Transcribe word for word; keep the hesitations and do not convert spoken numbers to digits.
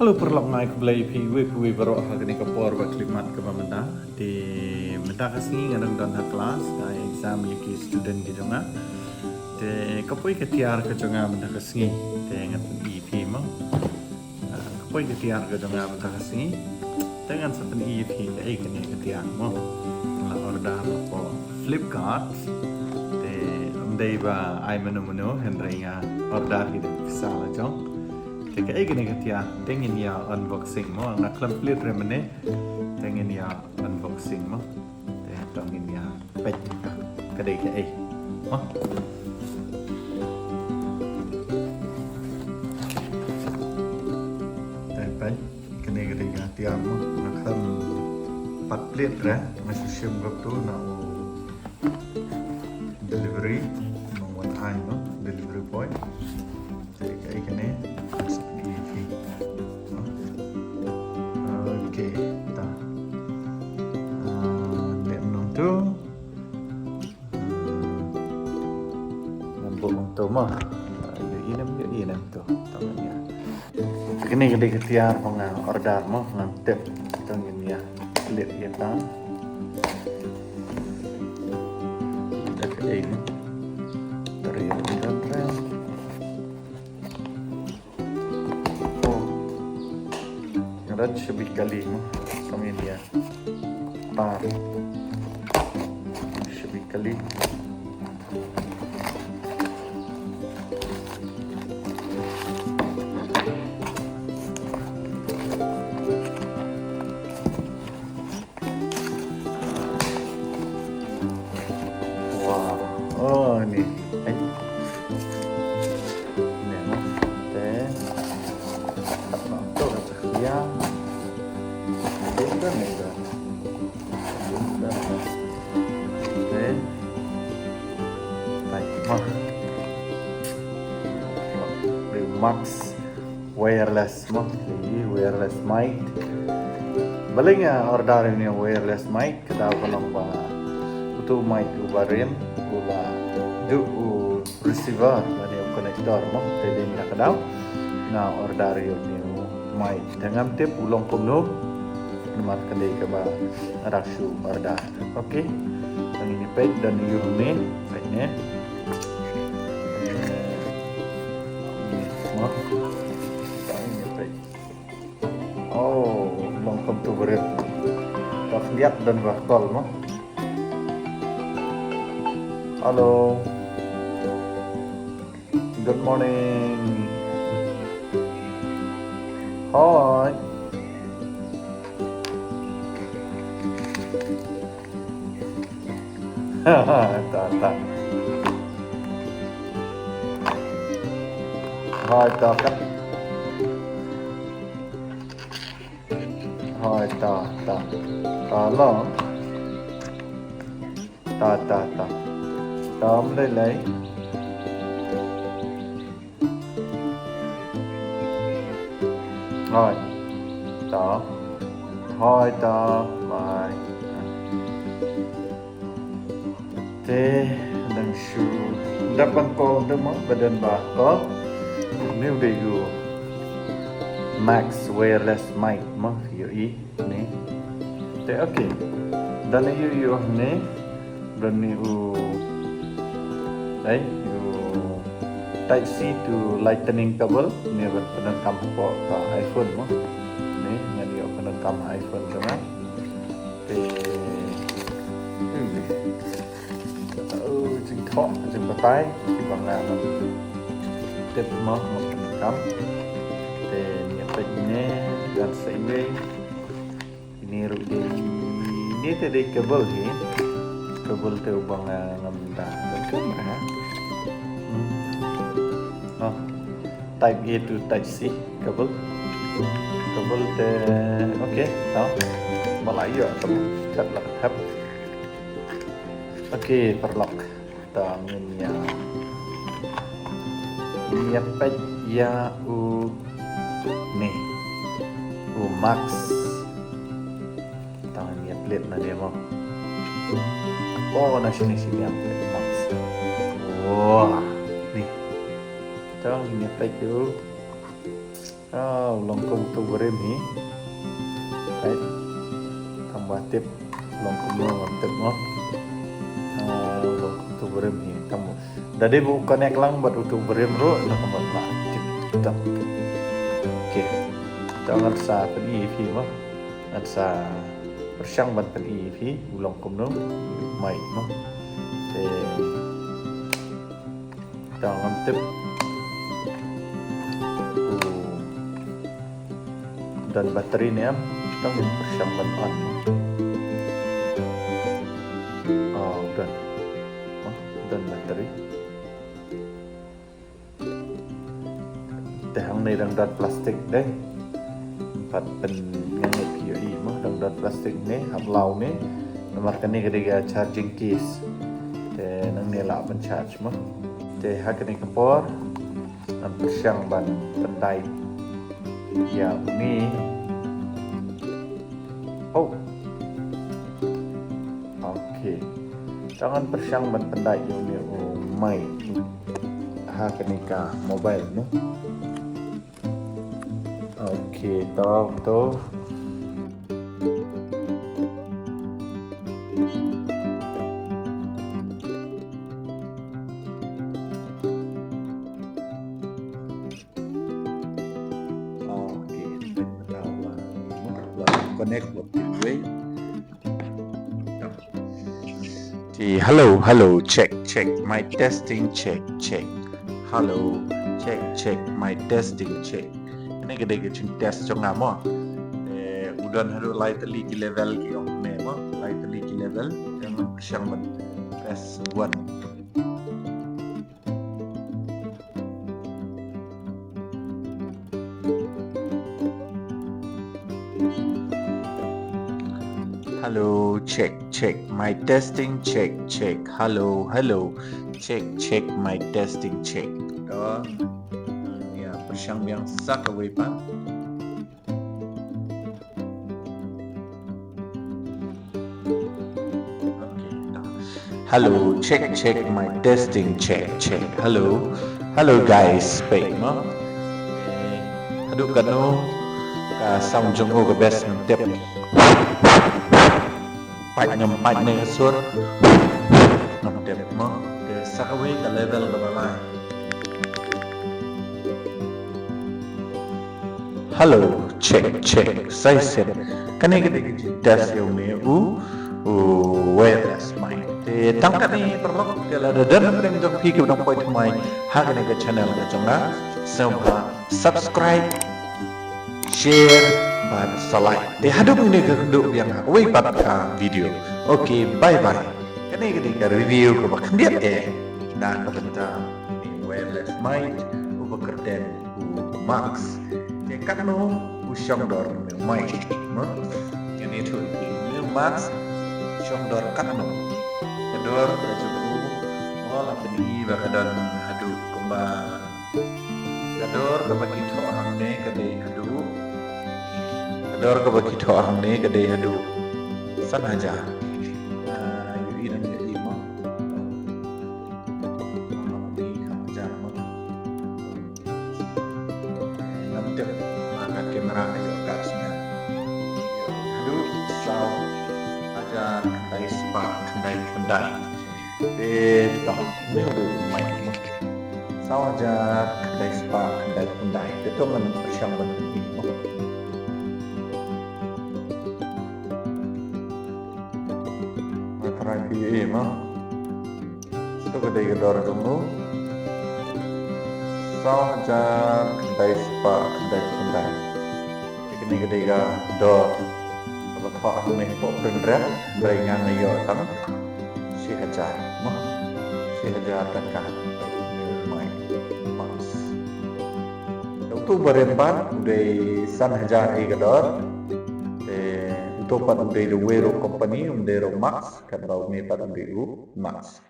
Hello paralok, nga ai khublei ïa phi uwei pa uwei baroh ha kane ka por ba khyllipmat kaba mynta. Te mynta ka sngi nga dang don ha klas, nga ai exam ïa ki student ki jong nga. Te ka poi ka tiar ka jong nga mynta ka sngi. Te ngan pyni ïa phi mo. Ah, ka poi ka tiar ka jong nga mynta ka sngi. Te ngan sa pyni ïa phi kaei kane ka tiar mo. Nga la order hapoh Flipkart. Te ym dei ba ai mano mano, hynrei nga order hi da ka pisa la jong. Te kaei kane ka tiar, te ngin ïa unboxing mo, nga khlem plie re mynne. Te ngin ïa unboxing mo. Te to ngin ïa peit ka dei kaei mo. Te peit, kane ka dei ka tiar mo, nga khlem pat plie re, nga shu shim katto na u delivery, nongwan ai mo, delivery boy. Te kaei kane, sa pyni ïa phi. Okay, ta. Ah, ne nongtu. Ngan buh nongtu mo. Ïohi ne em, ïohi ne em to. Tang ïa. Kane ka dei ka tiar ba nga order mo, ngam tip. To ngin ïa plie ïa ta. Da kaei ne. Tari ïa ka tiar. Oh. Nga da shabi kali mo. Tang ïa. Par. Shabi kali. Wow. Oh, ni. Ai. Ni mo. Te. Tak nampak tu kata dia. Dia dah ni dah. Dia dah. Te. Baik, mo. Max wireless mo, ïa wireless mic. Balei nga order ïa une u wireless mic, ka daw ka long ba uto u mic uba rim u la duh u receiver lane u connector mo, te dei na ka daw nga order ïa une u mic. Te ngam tip u long kumno, namar ka dei kaba nga dang shu order. Okay. Ngin ïa peit, don ïa une, peit ne. Mo. Ngin ïa peit. Oh, long kumto barit. Ka khyndiat don ba call mo. Hello. Good morning. Hi. Ta, ta. Hi, ta, ta. Hi, ta, ta. Ta long. Ta, ta, ta. Ta, ym lei lei. Hoi. Ta. Hoi, ta. Bye. Te dang shu dap ban call te mo, ba don ba call. Une u dei u Max wireless mic mo, ïohi. Ni. Te okay. Don ïa u, ïa u ne. Don ïa u. Ai, u type C to lightning cable. Ni ban pyndonkam hapoh ka iPhone mo. Ni, ngan ïoh pyndonkam ha iPhone jong nga. Te. Hmm. Oh, jingthoh, jingbatai, kiba nga ngam tip mo, ngam pyndonkam. Te ïa peit ne, don sa iwei. Ine ruh dei, ine te dei cable hi. Cable te uba nga ngam da. Cable ha. Hmm. Oh. Type A to type C cable. Cable te, okay, to. Ba la ïoh, to. Thep la thep. Okay, paralok. To ngin ïa. Ngin ïa peit ïa u ne. U Max. To ngin ïa plie na ne mo. Oh, na shini shini ïa plie Max. Wah, ne. To ngin ïa peit ïa u. Ah, u long kum utu u barim hi. Right. Tang ba tip u long kumno ngam tip mo. Ah, u long kum utu u barim hi. Tang ba. Da dei ba u connect lang bad utu u barim ruh, na kumba la tip tang. Okay. Tang ngan sa pyni ïa phi mo. Ngan sa pyrshang ban pyni ïa phi u long kumno. Mic mo. Te Tang ngam tip. U don battery ne em? Tang ngam pyrshang ban on. Oh, don. Oh, don battery. Te hangne dang don plastik dei. Pat pyn ngeit ïa i mo dang don plastik ne hap law ne. Namar kane ka dei ka charging case. Te nangne lah ban charge mo. Te ha kane ka por ngan pyrshang ban pyndait ïa une. Oh. Okay. Te ngan pyrshang ban pyndait ïa une u mic ha kane ka mobile mo. Okay, to, to. Okay, connect with the way. Te, hello, hello, check, check, mic testing, check, check. Hello, check, check, mic testing, check. Kane ka dei ka jingtest jong nga mo. Eh, u don haduh lai tylli ki level ki ong ne mo. Lai tylli ki level. Te ngan pyrshang ban press one. Hello, check, check. Mic testing, check, check. Hello, hello. Check, check. Mic testing, check. To, ïa pyrshang biang sa kawei pat. Hello, check, check, mic testing, check, check. Hello, hello guys, peit mo. Haduh katno ka sound jong u ka best ngam tip. Pait ngam pait ne ka sur. Ngam tip mo. Te sa kawei ka level kaba lai. Hello, check, check, sa shisien. Kane ka dei ka jingtest ïa une u, u wireless mic. Te tang kane paralok, te lada don na pdeng jong phi kiba dang poi thymmai ha kane ka channel ka jong nga, sngewbha subscribe, share bad sa like. Te haduh mynne ngan ïakynduh biang ha kawei pat ka video. Okay, bye bye. Kane ka dei ka review kaba khyndiat eh na ka bynta une u wireless mic uba kyrteng u Max. Te katno u shong dor une u mic? Mo? Ngan ïathuh ïa phi, une u Max u shong dor katno? Ka dor ka jong u, mo, la phi i ba ka don haduh kumba, ka dor kaba ki thoh hangne ka dei haduh, ka dor kaba ki thoh hangne ka dei haduh san hajar. Ah, ïohi nang ïohi mo. Ngam tip ma ka camera ka ïoh ka shisha. Haduh saw hajar khyndai spah khyndaiphew khyndai. Te tang ne u mic mo. Saw hajar khyndai spah khyndaiphew khyndai. Te to ngan pyrshang ban ïohi mo. Nga tharai phi ïohi mo. To ka dei ka dor jong u. Saw hajar khyndai spah khyndaiphew khyndai. Te kane ka dei ka dor kaba thoh hangne hapoh print rep, hynrei nga nga ïoh tang shi hajar mo. Shi hajar tyngka. Mic Max. Te uto uba rim pat u dei san hajar hi ka dor. Te uto pat u dei da uwei ruh u company, um dei ruh u Max, katba une pat u dei u Max.